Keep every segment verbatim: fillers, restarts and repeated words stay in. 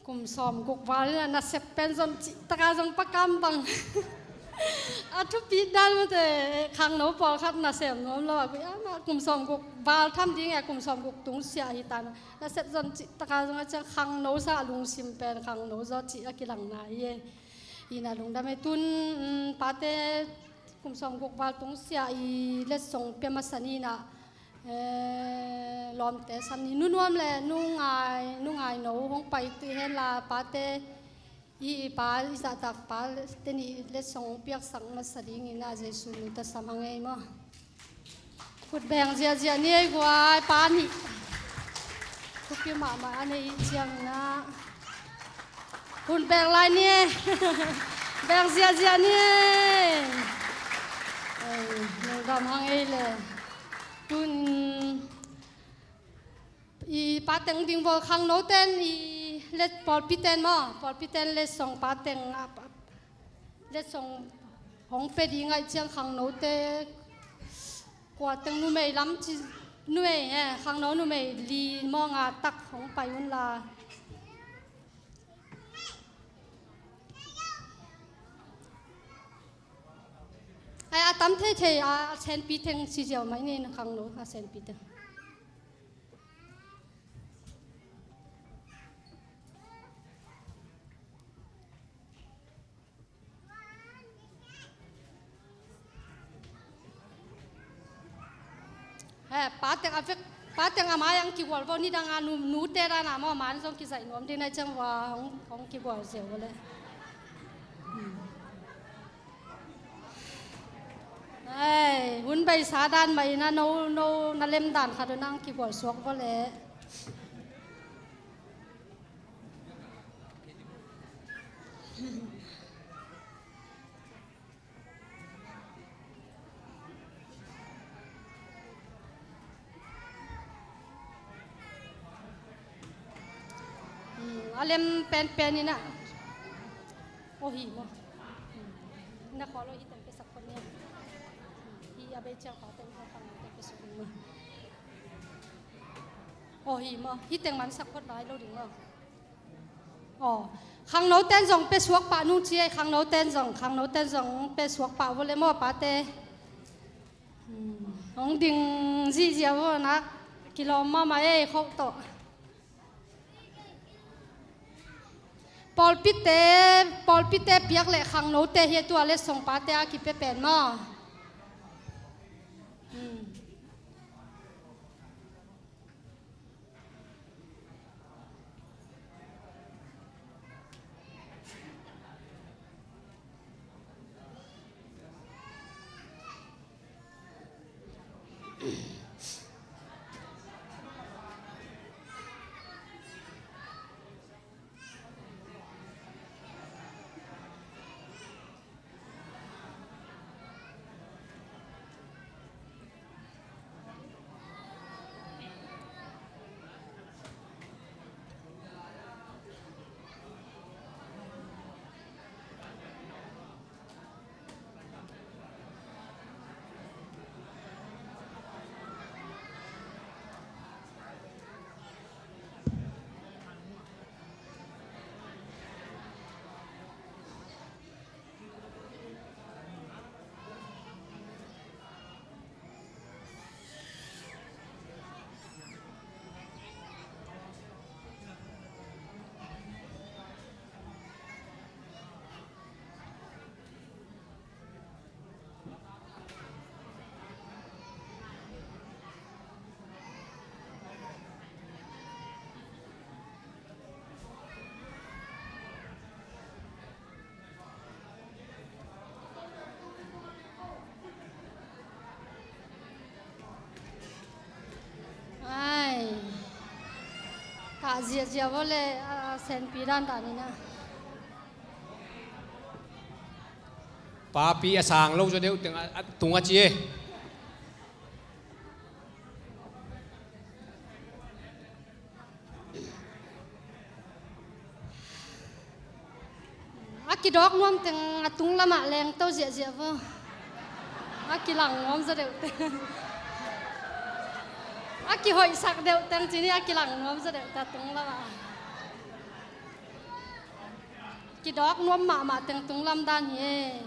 Kum sawmguk val in a nasep pen zon cih taka zong pakam bang. A thupi dan mate, khangno pawlkhat nasem nuam lo a, gui ama kum sawmguk val tham ding e, kum sawmguk tung siah hi ta na. Nasep zon cih taka zong a ciang khangno sa a lungsim pen khangno zaw cih a kilangna hi e. Ina lungdam e tun, um, pate kum sawmguk val tung siah i letsong pia masa ni na. Eh, lawmte sam ni, Nu Nuam le Nu Ngai, Nu Ngai no hong pai tu hen la, pate i, i pa, i zahtak pate ni letsong piaksak masa dingin a Jesu min tawh sam hang ei maw. Khut beng ziahziah ni ei guai, pa nih. Thupi mahmah a nei ciang na. Hun beng lai ni e. Beng ziahziah ni e. Ei, lungdam hang ei le. Tun i pateng ding bawl khangno ten i let pawlpi ten maw. Pawlpi ten letsong pateng a, pa, letsong hong pe ding a i ciang khangnote kua teng numei lam ci, numei he, khangno numei li maw nga tak hong pai un la. Ai, a tam thei thei a, a senpi teng ci ziau mai ni na khangno, a senpi teng. He, pateng a vek, pateng a mai ang kigual vo, nidang a nu, nute dan a maw, man zong kizaih nuam ding na i ciang va hong, hong kigual ziau vo le. Hmm. Ai, hun beisa dan mah i na no, no, na lem dan khat uh nang kigual suak vo le. Hmm, a lem penpen in a. Aw hi maw. Hmm. Na khawl aw hi teng pe sak phot ni a. Hmm, hi a bei ciang pa teng khawl khang teng pe suk ding maw. Aw hi maw. Hi teng man sak phot lai lo ding maw. Aw, khangno ten zong pe suak pah nung ci ei, khangno ten zong, khangno ten zong pe suak pah vo le maw pate. Hmm, hong ding zihziah vo nak kilawm mahmah ei khauh tawh. Pawlpite, pawlpite piak le khangnote hi a tua letsong pate a kipia pen maw. Hmm. Ai. Kah ziahziah vo le, a, a senpi dandan in a. Papi a sang lo zaw deuh teng a, a tung a ci e. A kidawk nuam teng a tung lamah lengto ziahziah vo. A kilang nuam zaw deuh teng. A kihoihsak deuh teng cini a kilang nuam zaw deuh ta tung lamah. Kidawk nuam mahmah teng tunglam dan hi e.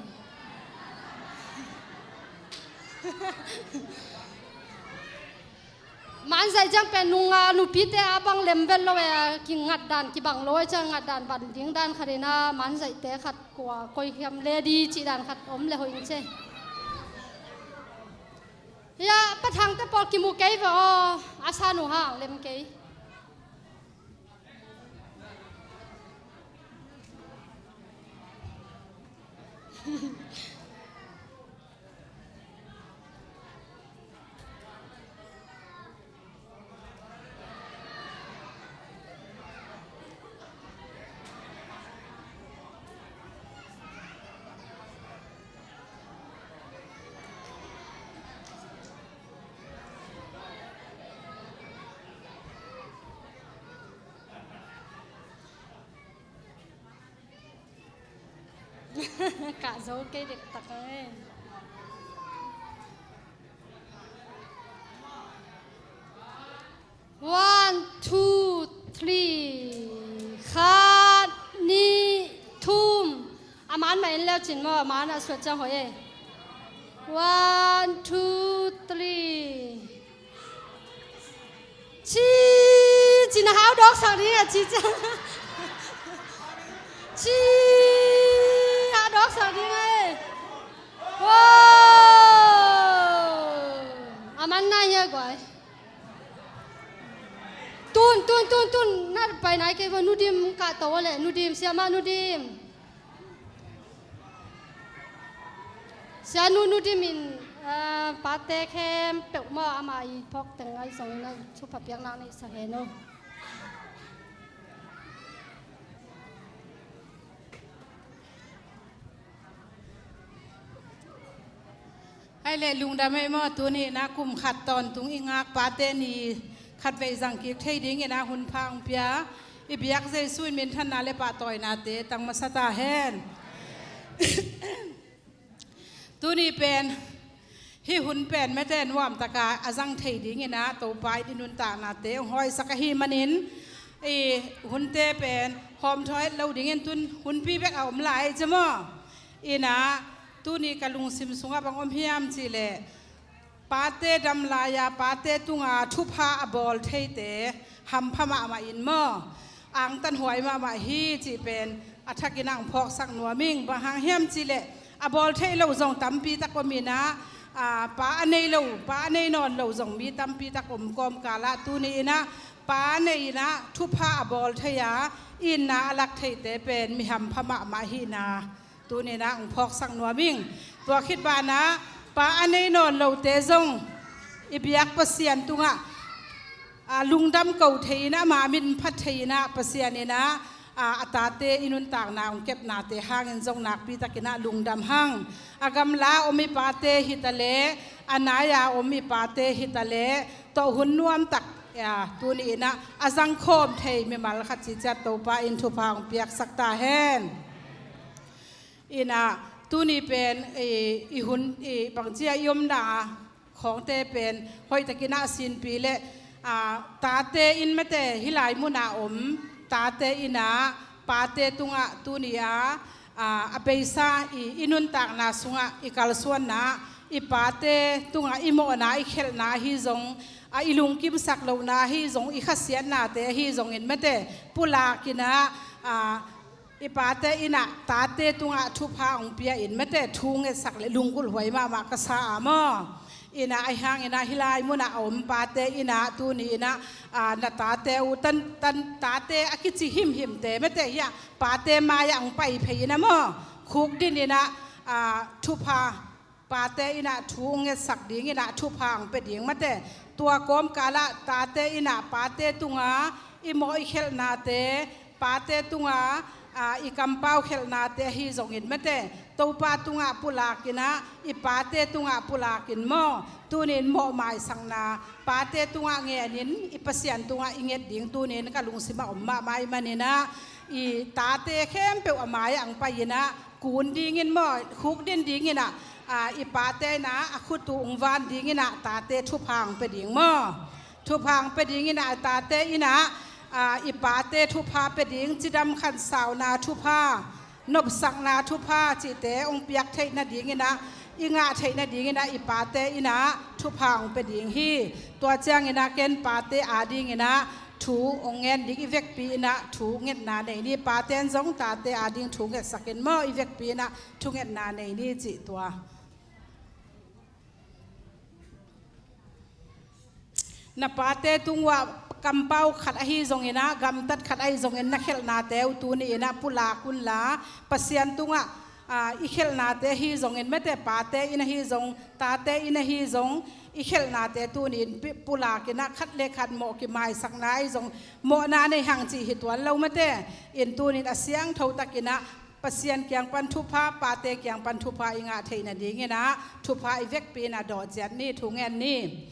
Manzaih ciang pen nunga nupite a bang lem vet lo e, kingat dan kibang lo e, ciang ngat dan ban ding dan khat ina, manzaihte khat kua koi hiam lady cih dan khat om le hoih ing ce. Hia, pathangte pawl kimu kei ve aw, a sa nu hang lem kei. Kah zo kei dektak e. One, two, three. Khat, nih, thum. A man mah in leu cin maw, a man a suat ciang hoih e. One, two, three. Ci, ci na hau dawk sak ding a ci ciang. Ci, hau dawk sak ding a e. Wow. A man na hia guai. Tun, tun, tun, tun. Na pai nai kei bo, Nu Dim kah to le, Nu Dim, siamah Nu Dim. Sianu Nu Dim in, ah, pate khempeuh maw, ama i phawk teng ahi zongin a thupha piakna neihsak hen aw. Hai le lungdam ei maw, tuni na kum khat tawntung i ngak pate ni khatvei zang kik thei dingin a hun pha hong pia i biak Jesu in minthanna le pahtawinate tang masa ta hen. Tuni pen hih hun pen mete nuamtaka a zang thei dingin a Topa in i nuntaknate hong hawisak ahih manin i hunte pen hawmthaw het lo dingin tun hunpi bek a om lai ei ce maw? Ina, tuni ka lungsim sungah bang om hiam cihleh, pate dam lai-a pate tunga thupha a bawl theite hampha mahmah in maw, angtan huai mahmah hi cih pen a thakin ang phawksak nuam ing. Bang hang hiam cihleh, a bawl theih lo zong tampi tak om ina, a, pa a nei lo, pa a nei nawn lo zong mi tampi tak om kawmkalah tuni ina pa nei ina thupha a bawl thei-a itna a lak theite pen mi hampha mahmah hihna tuni-in ah hong phawksak nuam ing. Tua khit banah pa a nei nawn lote zong i biak Pasian tungah, a, lungdam ko thei-in ah, ama min phat thei-in ah, Pasian in ah, a, a tate i nuntakna hong kepnate hangin zong nakpi takin ah lungdam hang. A gamla om i pate hi taleh, a nai-a om i pate hi taleh, tawh hun nuamtak, a, tuni-in ah a zangkhawm thei mimal khat ciciat Topa in thupha hong piaksak ta hen. Ina, tuni pen i, i hun, i bangci-a i omna khawngte pen hoihtakin ah sinpi leh, a, tate in mete hih lai munah om tate in ah pate tungah tuni-a, a, a beisa i, i nuntakna sungah i kalsuanna i pate tungah i mawhna i khelhna ahi zong, a, i lungkimsak lohna ahi zong, i khasiatnate ahi zongin mete pulakin ah, a, i pate in ah tate tungah thupha hong pia in mete thu ngetsak le lunggulh huai mahmah ka sa a maw? Ina, ahi hangin ah hih lai munah a om pate in ah tuni-in ah, a, na tate uh tan, tan, tate a kici himhimte mete hi-ah pate mai-ah hong pai phei-in ah maw, khukdin in ah, a, thupha pate in ah thu hong ngetsak dingin ah thupha hong pia ding mate. Tua kawmkalah tate in ah pate tunga i mawh i khelhnate, pate tunga, a, i kampau khelhnate ahi zongin mate Topa tungah pulakin ah, i pate tungah pulakin maw, tuni-in mawh maisakna pate tungah ngenin i Pasian tungah i nget ding tuni-in ka lungsimah om mahmah ahih manin ah, i tate khempeuh a mai-ah hong pai-in ah kun dingin maw, khukdin dingin ah, a, i pate in ah a khut uh hong van dingin ah tate thupha hong pia ding maw? Thupha hong pia dingin ah tate in ah, a, i pate thupha pia ding, cidam khansauna thupha, nopsakna thupha cihte hong piak theih nadinginah, i ngah theih nadinginah i pate innah thupha hong pia ding hi. Tua cianginah ken pate adinginah thu hong ngen ding, i vekpi innah thu ngetna nei ni. Pate in zong tate ading thu ngetsakin maw, i vekpi innah thungetna nei ni cih tua. Na pate tungah kampau khat ahi zonginah, gamtat khat ahi zongin na khelhnate uh tuni innah pulak unla, Pasian tungah, aa, i khelhnate ahi zongin, mete pate in ahi zong, tate in ahi zong, i khelhnate tuni in pi-, pulakinah khat le khat mawh kimaisakna ahi zong, mawhna nei hang cih hi tuan lo mete in tuni in a siangtho takinah Pasian kiang pan thupha, pate kiang pan thupha i ngah theih nadinginah thupha i vekpi innah dawh ciat ni, thu ngen ni.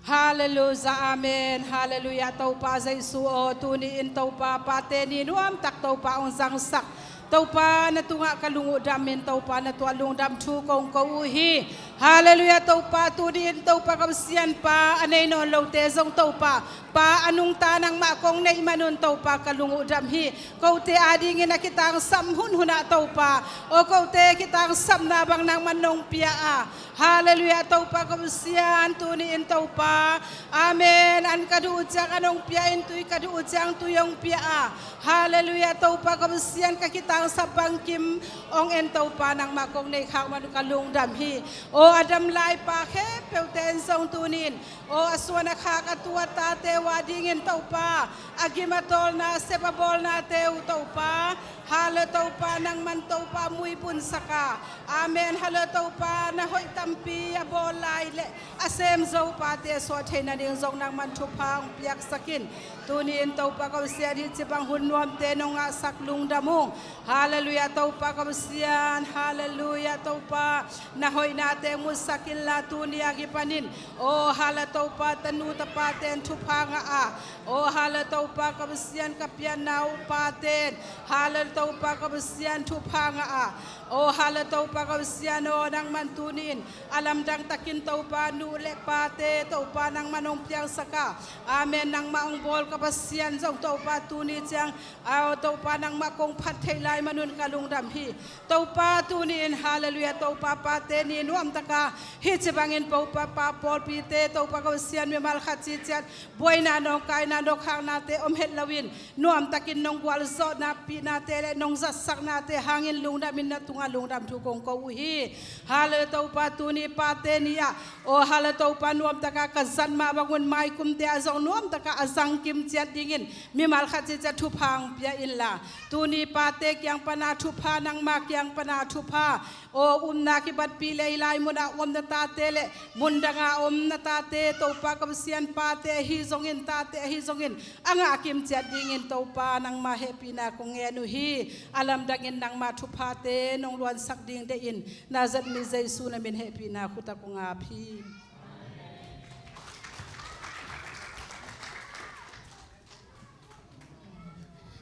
Halleluiah, amen. Halleluiah, Topa Jesu aw, tuni in Topa, pate ni nuamtak Topa hong zangsak. Topa, na tungah ka lung uh damin, Topa, na tuah lungdam thu kong ko uh hi. Halleluiah, Topa, tuni in Topa ka Pasian pa, a nei nawn lote zong Topa, pa a nungta nangmah kong neih manun Topa ka lung uh dam hi. Kote adingin a kitangsam hunhunah Topa, aw kote kitangsapna bang nangman nong pia a. Halleluiah, Topa ka Pasian, tuni in Topa, amen, an ka duh uh ciang an hong pia in, tui ka duh uh ciang tui hong pia a. Halleluiah, Topa ka Pasian, ka kitangsap bangkim hong en Topa, nangmah kong neih khak man uh ka lungdam hi. Aw a dam lai pa khempeuhte in zong tuni in, aw a suan a khak a tuat tate uh adingin Topa, a gim a tawlna, sep a bawlnate uh Topa, halleluiah Topa, nangman Topa muibun sak a. Amen, halleluiah Topa, na hoih tampi a bawl lai le a sem zo pate suah theih nading zong nangman thupha hong piaksak in. Tuni in Topa ka Pasian, hih ci bang hun nuamte nong ngahsak lungdam ung. Halleluiah Topa ka Pasian, halleluiah Topa, na hoihnate musak inla tuni a kipanin, aw halleluiah Topa, tanu tapate in thupha ngah a. Aw halleluiah Topa ka Pasian, ka pianna uh pate in, halleluiah Topa ka Pasian, thupha ngah a. Aw halleluiah Topa ka Pasian aw, nangman tuni in a lamdang takin Topa, nu le pate Topa, nangman hong piangsak a. Amen, nangmah hong bawl ka Pasian zong Topa, tuni ciang, aw Topa, nangmah kong phat theih lai manun ka lungdam hi. Topa, tuni in, halleluiah Topa, pate ni nuamtaka hih ci bangin Topa, pa pawlpite Topa ka Pasian, mimal khat ciciat buaina, nawngkaina, nawkkhaknate om het loin, nuamtakin nong gualzawhna pihnate le nong zatsaknate hangin lungdamin na tungah lungdam thu kong ko uh hi. Halleluiah Topa, tuni pate ni ah, aw halleluiah Topa, nuamtaka ka zat mah bangun maikumte ah zong nuamtaka a zangkim ciat dingin mimal khat ciciat thupha hong pia inla, tuni pate kiang pana thupha, nangma kiang pana thupha, aw upna kibatpih lei lai munah om na tate le mundanga om na tate Topa ka Pasian, pate ahi zongin, tate ahi zongin a ngahkim ciat dingin Topa, nangma hehpihna kong ngen uh hi. A lamdangin nangma thuphate nong luansak ding deihin, Nazareth mi Jesu na min hehpihna khut ah kong ap hi.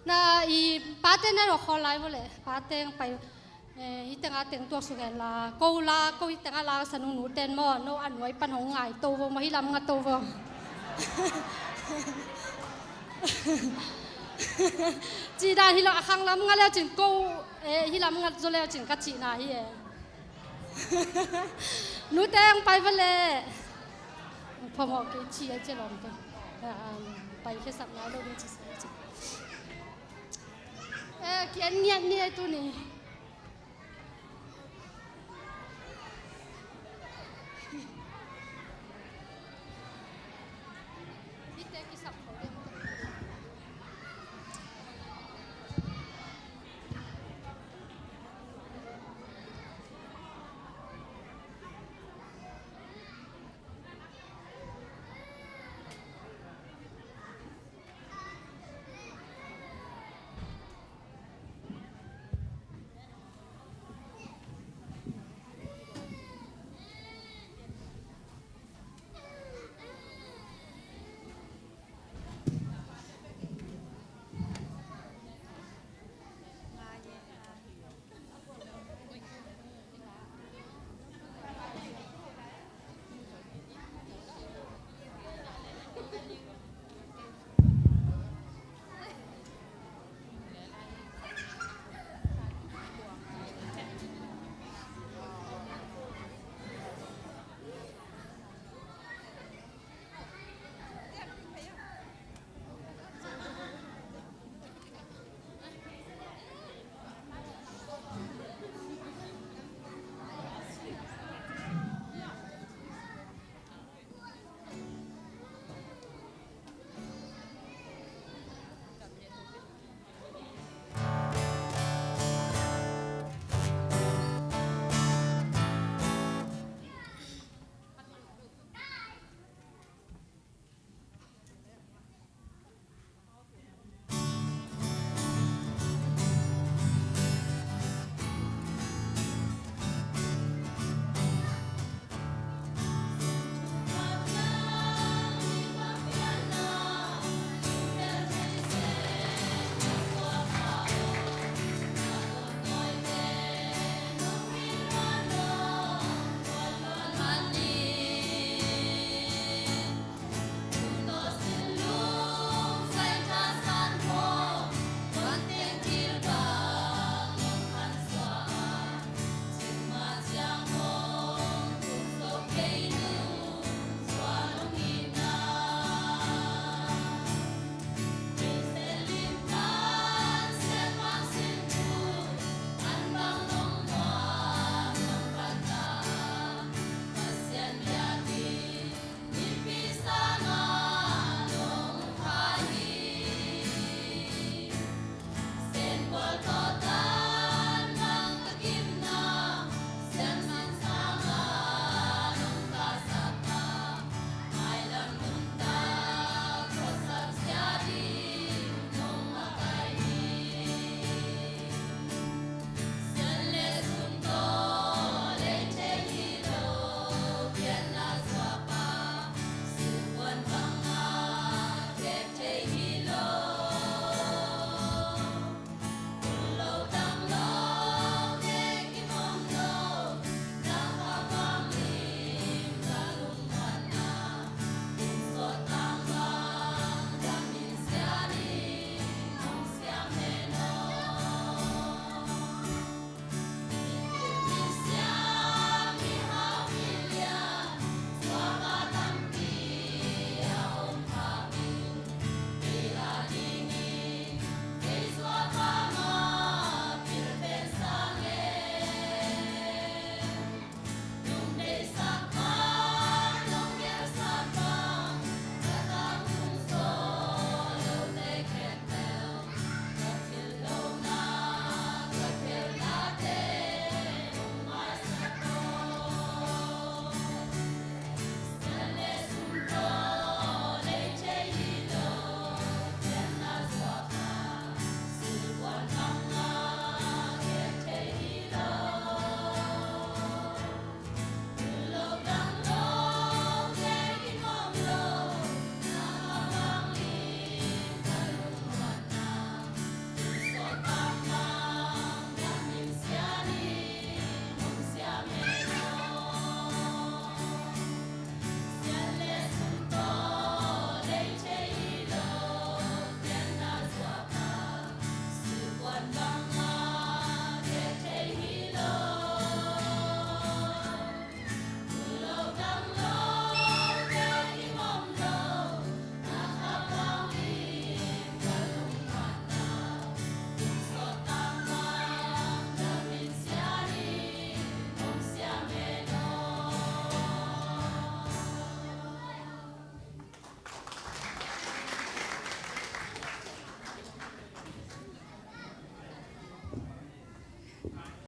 Na i pate na lo khawl lai vawleh, pate ang pai, eh, hih tengah teng tuak suk hen la, ko la, ko hih tengah la, sa nung nu ten maw, no a nuai pan hong ngai to vo maw, hih lam nga to vo. Cih dan hi lo, a khang lam nga leu cin ko, eh, hih lam nga zo leu cin ka cihna hi e. Nute ang pai vawleh. Phamawh kei ci a ci lawm te. Ah, pai khesap nai lo ding ci sa ci. Eh, ki en ngiat ni e tuni.